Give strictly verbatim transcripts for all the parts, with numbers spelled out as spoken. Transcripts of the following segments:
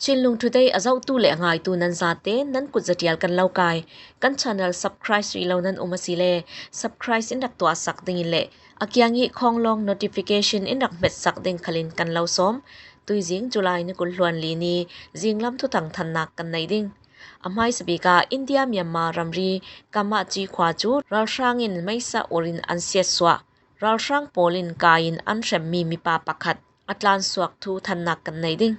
Chinlung Today a zohtu le a ngaitu nan zate nan kut zatial kan lo kai. Kan channel subscribe rih lo nan um a si le, subscribe in rak tuahsak dingin le a kiang ih khawng lawng notification in rak hmetsak ding khalin kan lo sawm. Tuizing July ni kul hluan li ni zinglam thuthang thannak kan nei ding. A hmaisa bik ah India Myanmar ramri Kamachi khua cu ralhrang in meisa ur in an siatsuah. Ralhrang pawl in kai in an hremmi mipa pakhat a tlansuak thu thannak kan nei ding.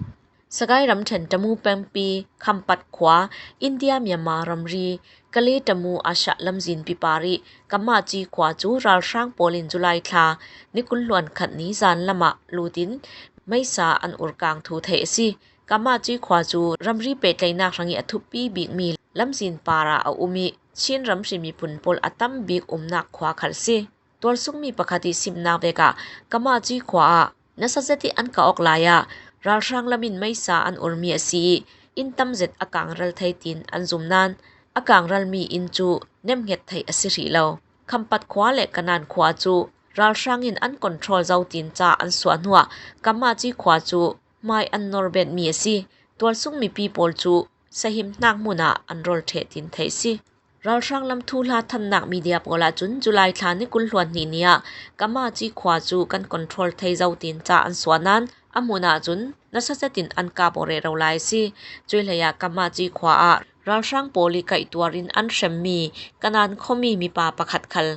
Sagai ramṭhen Tamu pengpi Khampat khua, India Myanmar ramri Kale Tamu a shah lamzin pipar ih Kamachi khua cu ralhrang pawl in July thla ni kul hluan khat ni zan lamah lut in meisa an urkang thu theih a si. Kamachi khua cu ramri pehtlaihnak hrangih a thuppi bikmi lamzin parah a um ih Chin ramhri miphun pawl a tam bik umnak khua khal si. Tualsungmi pakhat ih simnak vekah Kamachi khua ah nasa zet ih an kah awk lai ah ralhrang lam in meisa an urmi a si ih inn tam zet a kangral thei tiin an zum nain a kangralmi inn cu nemhnget theih a si hrih lo. Khampat khua le Kanan khua cu ralhrang in an control zo tiin ca an suah hnuah Kamachi khua cu hmai an norbetmi a si. Tualsung mipi pawl cu sahim hnak hmun ah an rol ṭheh tiin theih a si. Ralhrang lam thuhla thannak media pawl ahcun July thla ni kul hluan hnih ni ah Kamachi khua cu kan control thei zo tiin ca an suah nain a hmun ahcun nasa zetin an kap aw rero lai a si. Cuih hlei ah Kamachi khua ah ralhrang pawl ih kaihtuar in an hremmi Kanan khuami mipa pakhat khal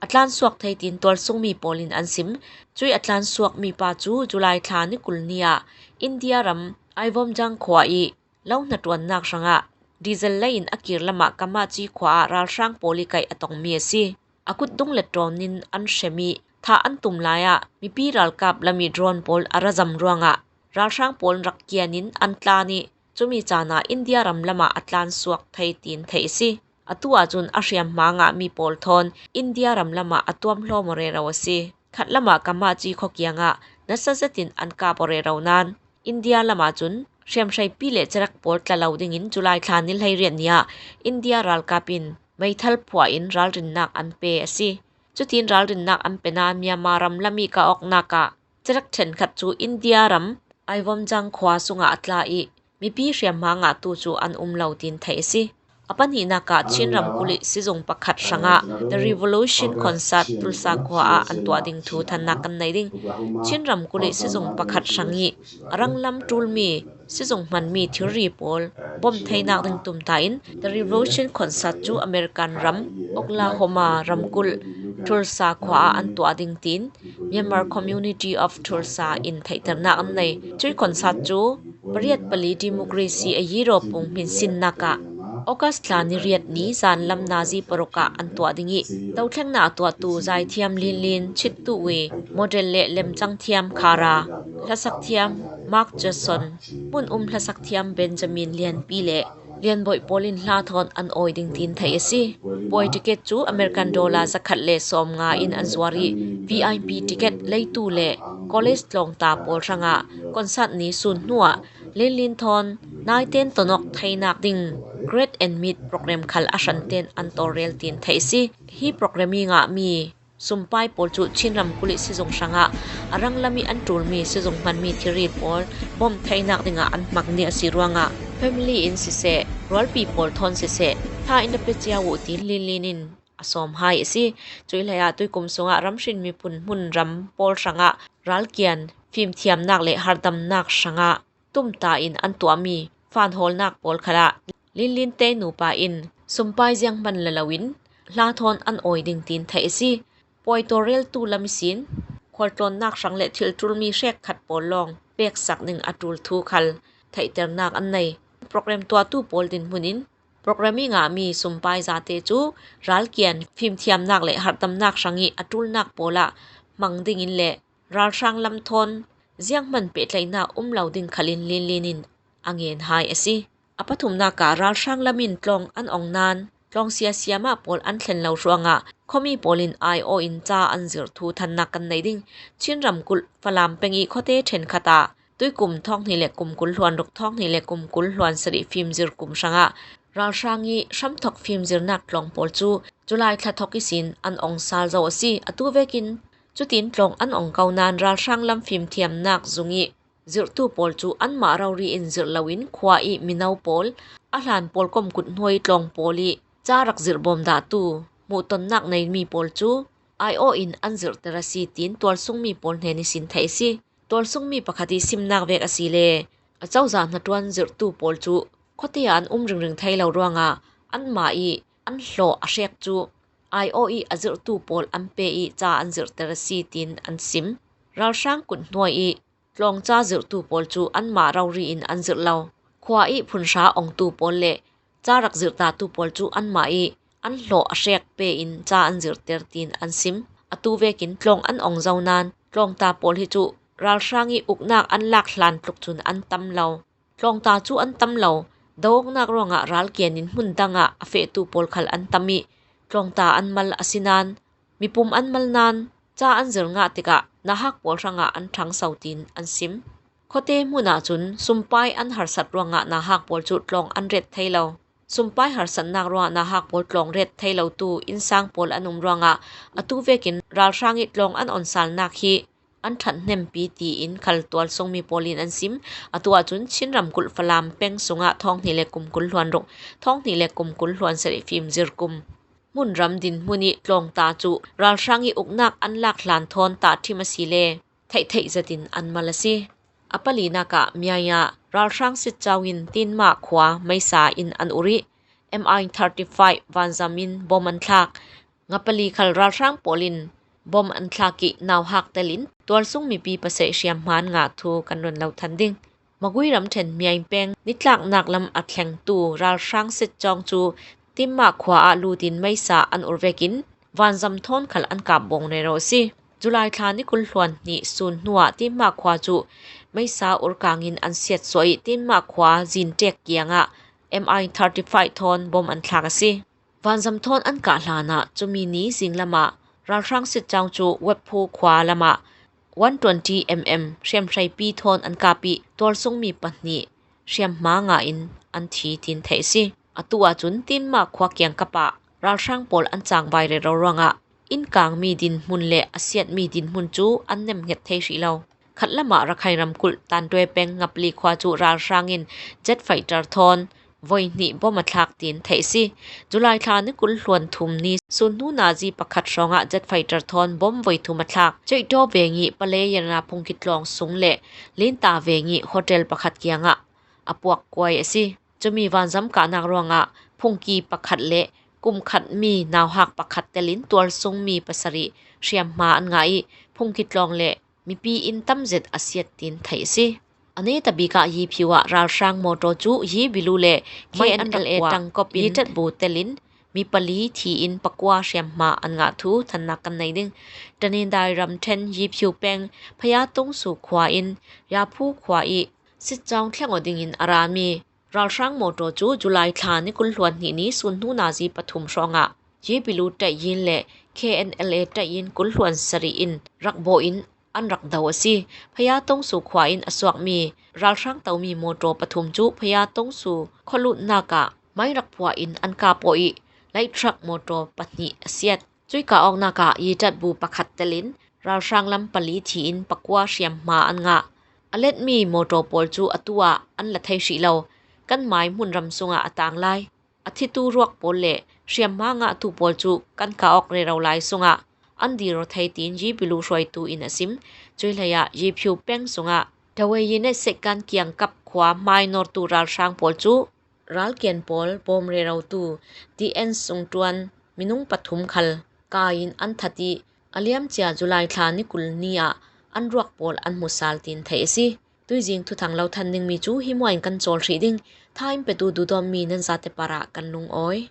a tlansuak thei tiin tualsungmi pawl in an sim. Cuih a tlansuak mipa cu July thla ni kul ni ah India ram Aivomjang khua ih lo hnaṭuannak hrangah diesel lei in a kir lamah Kamachi khua ah ralhrang pawl ih kaih a tongmi a si. A kut dung le ṭawn in an hrem ih thah an tum lai ah mipi ralkap lam ih drone pawl a ra zam ruangah ralhrang pawl rak kian in an tlan ih cumi caan ah India ram lamah a tlansuak thei tiin theih a si. Atu ahcun a hriamhma ngahmi pawl thawn India ram lamah a tuamhlawm aw rero a si. Khat lamah Kamachi khua kiangah nasa zetin an kap aw rero nain India lamah cun hriamhreipi le cerak pawl tla lo dingin July thla ni hleiriat ni ah India ralkap in meithal phuah in ralrinnak an pe a si. Cutin ralrinnak an pe nain Myanmar ram lam ih kah awknak ah cerak ṭhenkhat cu India ram Aivomjang khua sungah a tla ih mipi hriamhma ngahtu cu an um lo tiin theih a si. A pahnihnak ah Chin ramkulh ih sizung pakhat hrangah The Revolution Concert Tulsa khua ah an tuah ding thu thannak kan nei ding. Chin ramkulh ih sizung pakhat hrang ih a ranglam ṭulmi sizung hmanmi thilri pawl bawm theinak ding tumta in The Revolution Concert cu American ram Oklahoma ramkulh Tulsa khua ah an tuah ding tiin Myanmar Community of Tulsa in theihternak an nei. Cuih concert cu pariat pali democracy a yiro pung hminsinnak ah August thla ni riat ni zanlam nazi paruk ah an tuah ding ih, dothlengnak a tuahtu zaithiam Linlin, Chittu Wei, model le lemcang thiam Khara, hlasak thiam Mark Jason, hmun um hlasak thiam Benjamin Lianpi le Lianboih pawl in hla thawn an awi ding tiin theih a si. Puai ticket cu American dollar zakhat le sawmnga in an zuar ih V I P ticket leitu le college tlawngta pawl hrangah concert ni sun hnuah Linlin thawn naiten tonawk theinak ding Greet and Meet program khal a hranten an tawlrel tiin theih a si. Hi program ih ngahmi sumpai pawl cu Chin ramkulh ih sizung hrangah a ranglam ih an ṭulmi sizung hmanmi thilri pawl bawm theinak dingah an hmang ni a si ruangah family in siseh, rualpi pawl thawn siseh, hla in a pe cio uh tiin Linlin in a sawm hai a si. Cuih hleiah tuikum sungah ramhrin miphun hmun ram pawl hrangah ralkian fimthiamnak le harhdamnak hrangah tumta in an tuahmi fanhawlnak pawl khalah Linlin te nupa in sumpai zianghman la loin hla thawn an awi ding tiin theih a si. Puai tawlreltu lam ihsin khualtlawnnak hrang le thilṭulmi hrekkhat pawl lawng peksak ding a ṭul thu khal theihternak an nei. Program tuahtu pawl dinhmun in program ih ngahmi sumpai zate cu ralkian fimthiamnak le harhdamnak hrangih a ṭulnak pawlah hmang dingin le ralhrang lam thawn zianghman pehtlaihnak um lo ding khalin Linlin in a ngen hai a si. A pathumnak ah ralhrang lam in tlawng an ong nain tlawng siasiam ah pawl an thlen lo ruangah khuami pawl in aiawh in ca an zirh thu thannak kan nei ding. Chin ramkulh Falam peng ih khuate ṭhenkhat ah tuikum thawng hnih le kum kul hluan ruk, thawng hnih le kum kul hluan sarih fimzir kum hrangah ralhrang ih hramthok fimzirnak tlawng pawl cu July thla thok ihsin an ong sal zo a si. Atu vekin cutin tlawng an ong ko nain ralhrang lam fimthiamnak zung ih zirhtu pawl cu anmah rori in zirh loin khua i mino pawl, a hlan pawl kom kut hnuai tlawng pawl i ca rak zirh bawm dahtu hmuhtonnak neimi pawl cu aiawh in an zirhter a si, tiin tualsungmi pawl hnen ihsin theih a si. Tualsungmi pakhat i simnak vek a si le, a cozah hnaṭuan zirhtu pawl cu khuate ah an um ringring thei lo ruangah anmah i an hlawh a hrek cu aiawh i a zirhtu pawl an pe i ca an zirhter a si, tiin an sim. Ralhrang kut hnuai i tlawng ca zirhtu pawl cu anmah rori in an zirh lo. Khua i phunhra ongtu pawl le ca rak zirh dahtu pawl cu anmah i an hlawh a hrek pe in ca an zirhter, tiin an sim. Atu vekin tlawng an ong zo nain tlawngta pawl hi cu ralhrang i uknak an lak hlan tluk cun an tam lo. Tlawngta cu an tam lo. Do awknak ruangah ralkian in hmun dangah a fehtu pawl khal an tam i tlawngta an mal a si nain, mipum an mal nain ca an zir ngah tikah nauhak pawl hrangah an ṭhangso, tiin an sim. Khuate hmun ahcun sumpai an harsat ruangah nauhak pawl cu tlawng an ret thei lo. Sumpai harsatnak ruangah nauhak pawl tlawng ret thei lotu innsang pawl an um ruangah atu vekin ralhrang i tlawng an onsalnak hi an ṭhathnempi, tiin khal tualsungmi pawl in an sim. Atu ahcun Chin ramkulh Falam peng sungah thawng hnih le kum kul hluan ruk, thawng hnih le kum kul hluan sarih fim zir kum hmunram dinhmun i tlawngta cu ralhrang i uknak an lak hlan thawn tahṭhim a si le theihtheih zetin an mal a si. A palinak ah Miai ah ralhrang sitcau in Tinmah khua meisa in an ur i M I thirty-five vanzam in bom an thlak. Nga pali khal ralhrang pawl in bom an thlak i nauhak tel in tualsung mipi pasarih hriamhma an ngah thu kan run lo than ding. Magui ramṭhen Miai peng nitlaknak lam a thlengtu ralhrang sitcawng cu Tinmah khua ah lut in meisa an ur vekin vanzam thawn khal an kap bawng rero a si. July thla ni kul hluan hnih sun hnuah Tinmah khua cu meisa urkang in an siatsuah i Tinmah khua zinṭek kiangah M I thirty-five thawn bom an thlak a si. Vanzam thawn an kah hlanah cumi ni zinglamah ralhrang sitcawng cu Webphu khua lamah one twenty M M hriamhreipi thawn an kap i tualsungmi pahnih hriamhma ngah in an thi, tiin theih a si. Atu ahcun Tinmah khua kiangkap ah ralhrang pawl an cangvai rero ruangah innkangmi dinhmun le a siatmi dinhmun cu an nemhnget thei hrih lo. Khatlamah Rakhine ramkulh Tanduai peng Ngapli khua cu ralhrang in jet fighter thawn voi hnih bom a thlak, tiin theih a si. July thla ni kul hluan thum ni sun hnu nazi pakhat hrawngah jet fighter thawn bom voi thum a thlak. Ceihtaw veng i Paleyana phungki tlawng sung le Linta veng i hotel pakhat kiangah a puak kuai a si. Cumi vanzam kahnak ruangah phungki pakhat le kum khat mi nauhak pakhat telin tualsungmi pasarih hriamhma an ngah i phungki tlawng le mipi inn tam zet a siat, tiin theih a si. A netabik ah Yiphiu ah ralhrang mawṭaw cu Yibilu le K N L A ṭangkawp in ṭatbu telin mi pali thi in pakua hriamhma an ngah thu thannak kan nei ding. Tanindai ramṭhen Yiphiu peng Phaya Tungsu khua in Yaphu khua i sitcawng thleng aw dingin a rami ralhrang mawṭaw cu July thla ni kul hluan hnih ni sun hnu nazi pathum hrawngah Yibilu ṭaih yin le K N L A ṭaih yin kul hluan sarih in rak bawh in an rak do a si. Phaya Tungsu khua in a suakmi ralhrang tomi mawṭaw pathum cu Phaya Tungsu khualutnak ah mai rak phuah in an kap aw i light truck mawṭaw pahnih a siat. Cuih kah awknak ah i ṭatbu pakhat telin ralhrang lam pali thi in pakua hriamhma an ngah. A letmi mawṭaw pawl cu atu ah an la thei hrih lo. Kan mai hmunram sungah a tang lai. A thitu ruak pawl le hriamhma ngahtu pawl cu kan kah awk rero lai sungah an dir aw thei, tiin Yibilu hruaitu in a sim. Cuih hleiah Yiphiu peng sungah Dawei Yinet Sekkan kiangkap khua hmai nawrtu ralhrang pawl cu ralkian pawl bawm rerotu D N Sungtuan minung pathum khal kai in an that i a liamcia July thla ni kul ni ah an ruak pawl an hmusal, tiin theih a si. Tuizing thuthang lo than dingmi cu hi hmuah in kan cawl hrih ding. Tha in petu duhdawtmi nan zate parah kan lungawi.